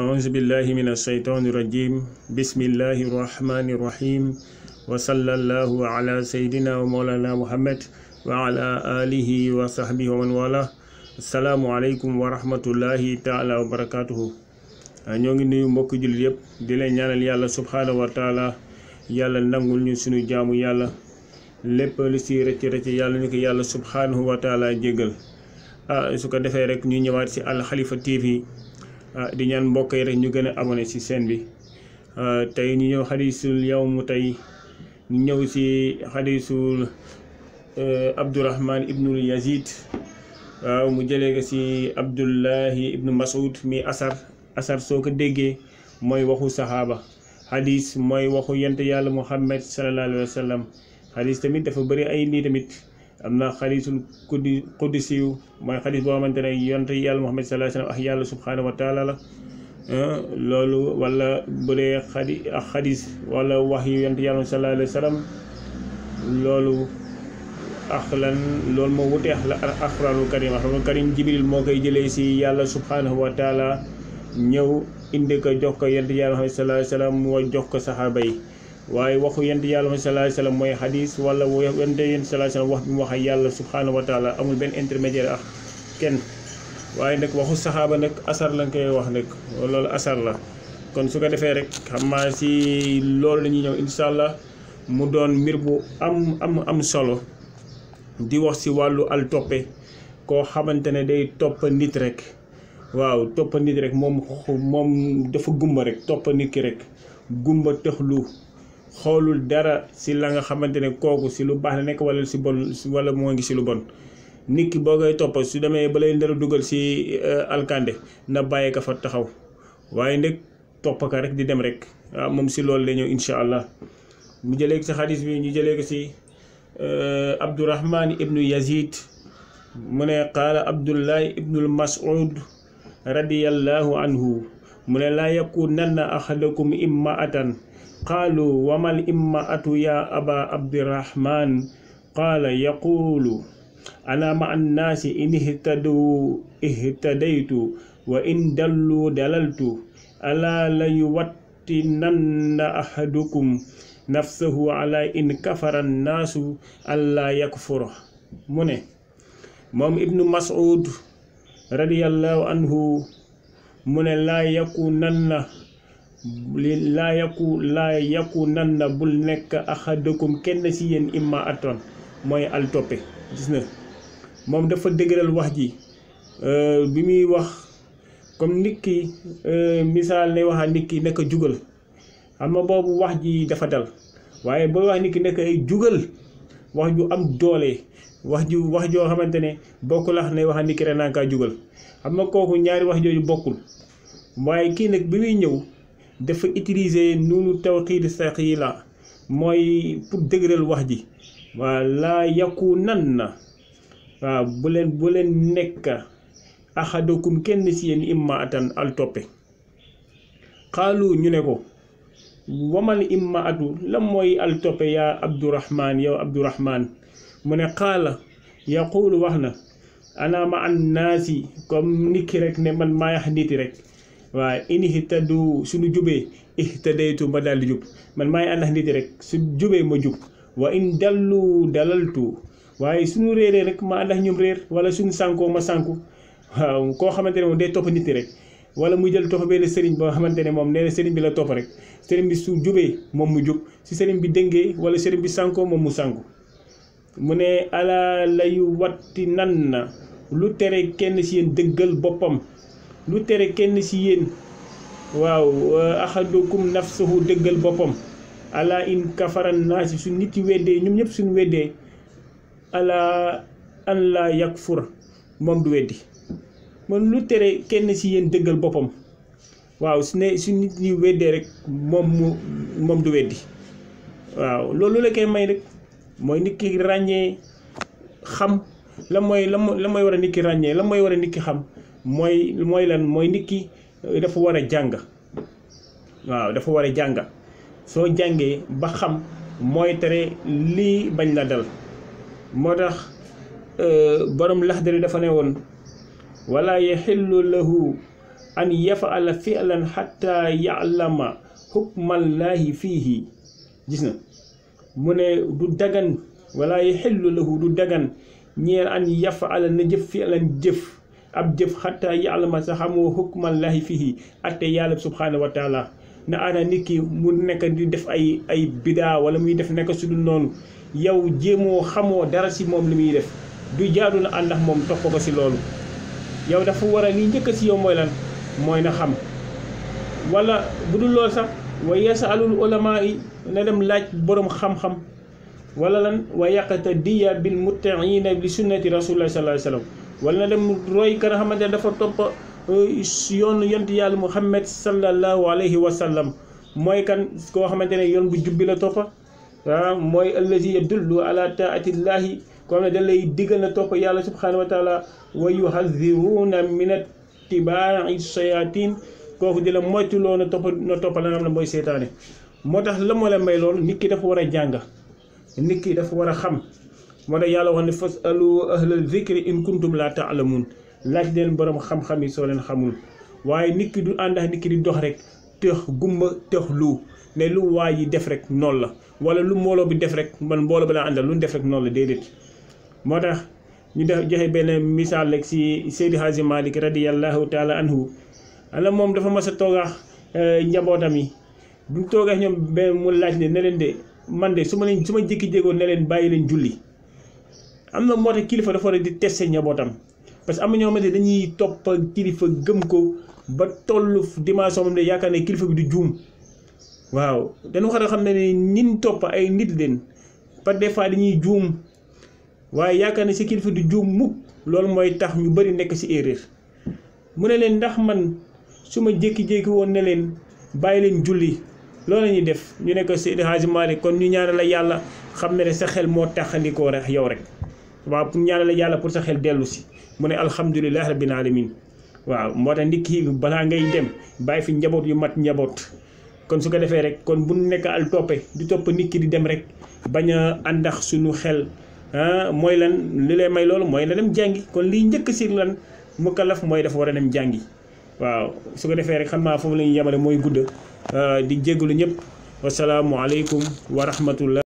أعوذ بالله من الشيطان الرجيم بسم الله الرحمن الرحيم وصلى الله على سيدنا ومولانا محمد وعلى آله وصحبه ومن والاه السلام عليكم ورحمة الله تعالى وبركاته ñoo ngi nuyu mbokk jullit yëpp di leen ñaanal yàlla subhanahu wa taala yàlla nangul ñu sunu jaamu yàlla lépp lu ci rëcc yàlla ñu ko yàlla subhanahu wa taala jéggal su ko defee rek ñu ñëwaat ci Al Khalifa TV di ñaan mbokk yi rek ñu gën a abonné ci chaîne bi tey ñu ñëw xadisul yawm tey ñu ñëw ci xadisul Abdurrahman ibnul Yazid waaw mu jëlee ko ci Abdullahi ibnu Mas'ud mi asar soo ko déggee mooy waxu saxaaba xadis mooy waxu yent yàlla Muhammad sallallahu alayhi wa sallam xadis tamit dafa bëri ay nii tamit am na xadisul qudsiyu mooy xadis boo xamante ne yonte yàlla Muhammad sallallahu alayhi wa sallam ak yàlla subhanahu wa taala la loolu wala bu dee xadis wala wax yu yonte yàlla sallallahu alayhi wa sallam loolu loolu moo wuteex la alxuraanul karim Jibril moo koy jëlee si yàlla subhanahu wa taala ñëw indi ko jox ko yonte yàlla Muhammad sallallahu alayhi wa sallam moo jox ko saxaaba yi waaye waxu yonte yàlla sallallahu alayhi wa sallam mooy xadis wala yonte sallallahu alayhi wa sallam wax bi mu wax ak yàlla subhanahu wa taala amul benn intermédiaire ak kenn waaye nag waxu saxaaba nag asar lañ koy wax nag loolu asar la kon su ko defee rek xam naa si loolu la ñuy ñëw incha allah mu doon mbir bu am solo di wax si wàllu al toppe koo xamante ne day topp nit rek waaw topp nit rek moom dafa gumba rek topp nit ki rek gumba tëxlu xoolul dara si la nga xamante ne kooku si lu baax la nekk wala si bon wala moo ngi si lu bon nit ki boo koy topp su demee ba lay ndara dugal si alkande na bàyyi ka fa taxaw waaye ndeg topp ka rek di dem rek waaw moom si loolu la ñëw incha allah mu jëlee ko si xadis bi ñu jëlee ko si Abdurrahman ibnu Yazid mu ne qaala Abdullahi ibnul Mas'ud radiyallahu anhu mu ne laa yakunanna ahadakum immaatan qaalu wamal immaatu ya aba abdirahman qaala yaqulu ana ma annaasi in ihtadaytu wa in dallu dalaltu alaa la yuwattinanna ahadukum nafsahu ala in kafara annaasu allaa yakfura mu ne moom ibnu Mas'ud radiyallahu anhu mu ne laa yakunanna bul nekk ahadakum kenn ci yéen imma atoon mooy al toppe gis na moom dafa dëgëral wax ji bi muy wax comme nit ki misaal ne waxa nit ki nekk jugal xam nga boobu wax ji dafa dal waaye booy wax nit ki nekk ay jugal wax ju am doole wax joo xamante ne bokkul ak ne waxa nit ki rek naa kaa jugal xam nga kooku ñaari wax jooju bokkul waaye kii nag bi muy ñëw dafa utiliser nuunu tawkiid saqiila mooy pour dëgëral wax ji waa laa yakunanna waaw bu leen nekk ahadakum kenn ci yéen imma atan al toppe xaalu ñu ne ko wamal imma atu la mooy al toppe yaa Abdurrahman yow Abdurrahman mu ne xaala yaqulu wax na ana ma an naasi comme nit ki rek ne man maa yax niti rek waaye in ihtadu suñu jubee ihtadaytu ma daal di jub man maay ànd ak nit rek su jubee ma jub wa in dallu dalaltu waaye suñu réeree rek ma ànd ak ñoom réer wala suñu sànkoo ma sànku waaw koo xamante ne moom day topp nit rek wala muy jël topp benn sëriñ boo xamante ne moom nee na sëriñ bi la topp rek sëriñ bi su jubee moom mu jub si sëriñ bi dëngee wala sëriñ bi sànkoo moom mu sànku mu ne ala layu watti nan na lu tere kenn si yéen dëggal boppam lu tere kenn ci yéen waaw ahadukum nafsuhu dëggal boppam ala in kafaran naasi su nit yi weddee ñoom ñëpp suñu weddee ala an la yakfur moom du weddi man lu tere kenn ci yéen dëggal boppam waaw su nit yi weddee rek moom du weddi waaw loolu la koy may rek mooy nit ki ràññee xam la mooy war a nit ki ràññee la mooy war a nit ki xam mooy lan mooy nit ki dafa war a jàng waaw dafa war a jàng soo jàngee ba xam mooy tere lii bañ la dal moo tax borom Laxdari dafa ne woon wala yaxillu lahu an yafala fi'lan hatta ya'lama hukmallahi fiihi gis na mu ne du dagan wala yaxillu lahu du dagan ñeel an yafala na jëf fi'lan jëf ab jëf hatta ya'lama sa xamoo hukmallahi fiihi atte yàlla subhanahu wa taala na ana nit ki mu nekk di def ay bidaa wala muy def nekk su dul noonu yow jéemoo xamoo dara si moom li muy def du jaadu na ànd ak moom topp ko si loolu yow dafa war a li njëkk si yow mooy lan mooy na xam wala bu dul loolu sax wa yasalul ulama yi na dem laaj borom xam-xam wala lan wa yaqtadiya bil muttaina bi sunnati rasulillah sallallahu alayhi wasallam wala na dem roy ka nga xamante ne dafa topp yoonu yonent yàlla muhammad sallallahu alayhi wa sallam mooy kan koo xamante ne yoon bu jubbi la toppa waaw mooy allazi yadullu ala taatillahi koo xam ne da lay diggal na topp yàlla subhanahu wa taala wa yuhadhiruna min ittibaai shayatin kooku di la moytuloo na topp la nga xam ne mooy seetaane moo tax la moo la may loolu nit ki dafa war a jàng nit ki dafa war a xam moo tax yàlla wax ne fasalu ahlal zikri in kuntum la taalamun laaj leen borom xam-xam yi soo leen xamul waaye nit ki du ànd ak nit ki di dox rek tëx gumba tëx lu ne lu waa yi def rek noonu la wala lu mbooloo bi def rek man mbooloo bi laa àndal lu def rek noonu la déedéet moo tax ñu def joxe benn misaal rek si Seydi Hadji Malick radiyallahu taala anhu ala moom dafa mas a toogaax njabootam yi bu mu toogaax ñoom benn mu laaj ne leen de man de su ma jékki-jékkoon ne leen bàyyi leen julli am na moo tax kilifa dafa war a di tester njabootam parce que am na ñoo xamante dañuy topp kilifa gëm ko ba tollu dimension moom de yaakaar ne kilifa bi du juum waaw dañu war a xam ne ñin topp ay nit leen par des fois dañuy juum waaye yaakaar ne si kilifa du juum mukk loolu mooy tax ñu bari nekk si erreur mu ne leen ndax man su ma jékki-jékki woon ne leen bàyyi leen julli loolu la ñuy def ñu nekk Seydi Hadji Malick kon ñu ñaanal la yàlla xam ne sa xel moo taxandikoo rek yow rek waaw pour ñaanal la yàlla pour sa xel dellu si mu ne alhamdulilah rabbil alamin waaw moo tax nit ki balaa ngay dem bàyyi fi njaboot yu mat njaboot kon su ko defee rek kon bu nekk al toppe di topp nit ki di dem rek bañ a àndax suñu xel mooy lan li lay may loolu mooy na dem jàngi kon liy njëkk si lan mukallaf mooy dafa war a dem jàngi waaw su ko defee rek xam naa foofu la ñuy yemale mooy gudd di jégalu ñëpp wasalaamualeykum wa rahmatullah